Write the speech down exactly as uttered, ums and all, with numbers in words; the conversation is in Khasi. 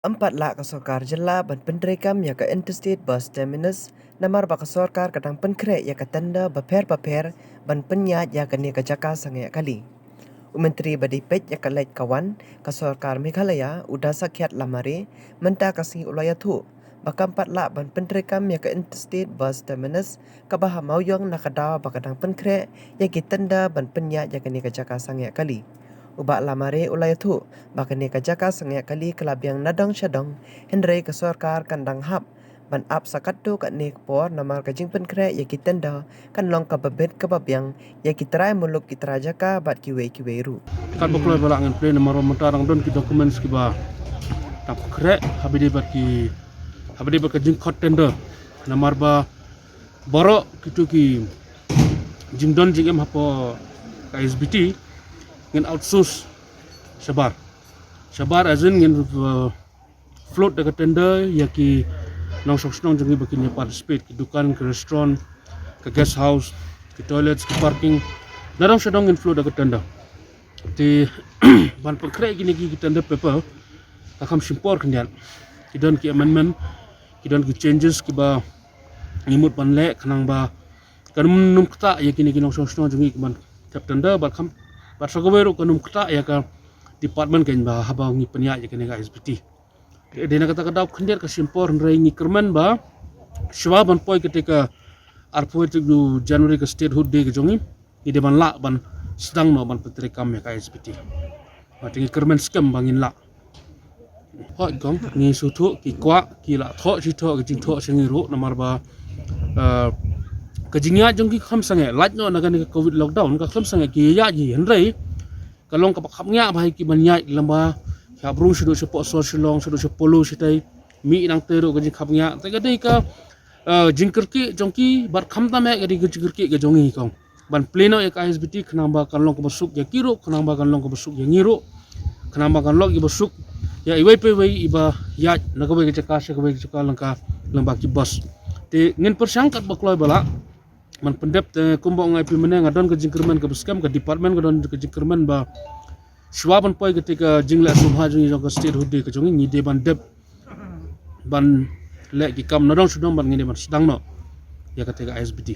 Em pat lah ka sorkar jylla ban pyntreikam ïa ka Interstate Bus Terminus, namar ba ka sorkar ka dang pynkhreh ïa ka tender bapher bapher ban pynïaid ïa kane ka jaka sangeh kali. U Myntri ba dei peit ïa ka leit ka wan ka sorkar Meghalaya, u Dasakhiat Lamare, mynta ka sngi u la ïathuh ba kam pat lah ban pyntreikam ïa ka Interstate Bus Terminus kaba ha Mawïong, na ka daw ba ka dang pynkhreh ïa ki tender ban pynïaid ïa kane ka jaka sangeh kali. U Bah Lamare u la ïathuh ba kane ka jaka sangeh kali ka la biang nadong shadong, hynrei ka sorkar kan dang hap ban ap sa katto katne ka por, namar ka jingpynkhreh ïa ki tender kan long kaba bit kaba biang ïa ki trai muluk, ki trai jaka bad kiwei kiwei ruh. Katba kloi ba lah ngan plie, namar ba mynta dang don ki documents kiba dang pynkhreh haba ïadei bad ki, haba ïadei bad ka jingkhot tender, namar ba baroh kito ki jingdon jingem hapoh ka I S B T ngin outsource shabar. Shabar, as in ngin, uh, float da ka tender ïa ki nongshong shnong jong ngi ba kin ïa participate, ki dukan, ki restaurant, ka guest house, ki toilets, ki parking, nadong shadong ngin float da ka tender. Te ban pynkhreh kine ki tender paper ka kham shim por khyndiat. Ki don ki amendment, ki don ki changes kiba ngi mut ban leh, khnang ba kan ym nym ktah ïa kine ki nongshong shnong jong ngi ki ban thep tender, bad kham, bad sa kawei ruh kan ym ktah ïa ka department kan ba haba ngi pynïaid ïa kane ka I S B T. Dei na kata ka daw khyndiat ka shim por, hynrei ngi kyrmen ba shwa ban poi kata ka arphew tarik u January, ka Statehood Day ka jong ngi, ngi dei ban lah ban sdang noh ban pyntreikam ïa ka I S B T. Bad ngi kyrmen skhem ba ngin lah. Hooid kong, ngi sngewthuh ki kwah, ki la thoh shi thoh ki jingthoh sha ngi ruh, namar ba, eh, ka jingïaid jong ki khlem sangeh, lait noh na kane ka Covid lockdown ka khlem sangeh ki ïaid hi, hynrei ka long kaba khapngiah ba ha ki ban ïaid lyngba ki hap rung shaduh shapoh sor Shillong, shaduh sha Polo shatai, mih nangta ruh ka jingkhapngiah. Te ka dei ka, eh, jingkyrkieh jong ki bad khamtam eh ka dei ka jingkyrkieh ka jong ngi kong, ban plie noh ïa ka I S B T khnang ba kan long kaba suk ïa ki ruh, khnang ba kan long kaba suk ïa ngi ruh, khnang ba kan long kaba suk ïa iwei pa iwei iba ïaid na kawei ka jaka sha kawei ka jaka lyngba, lyngba ki bus. Te ngin pyrshang katba kloi ba lah ban pyndep. Te kumba nga ong ïa phi mynne, nga don ka jingkyrmen kaba skhem, ka department ka don ka jingkyrmen ba shwa ban poi kata ka jingleh sngewbha jong ngi jong ka Statehood Day ka jong ngi, ngi dei ban dep ban leh ki kam nadong shadong bad ngi dei ban sdang noh ïa kata ka I S B T.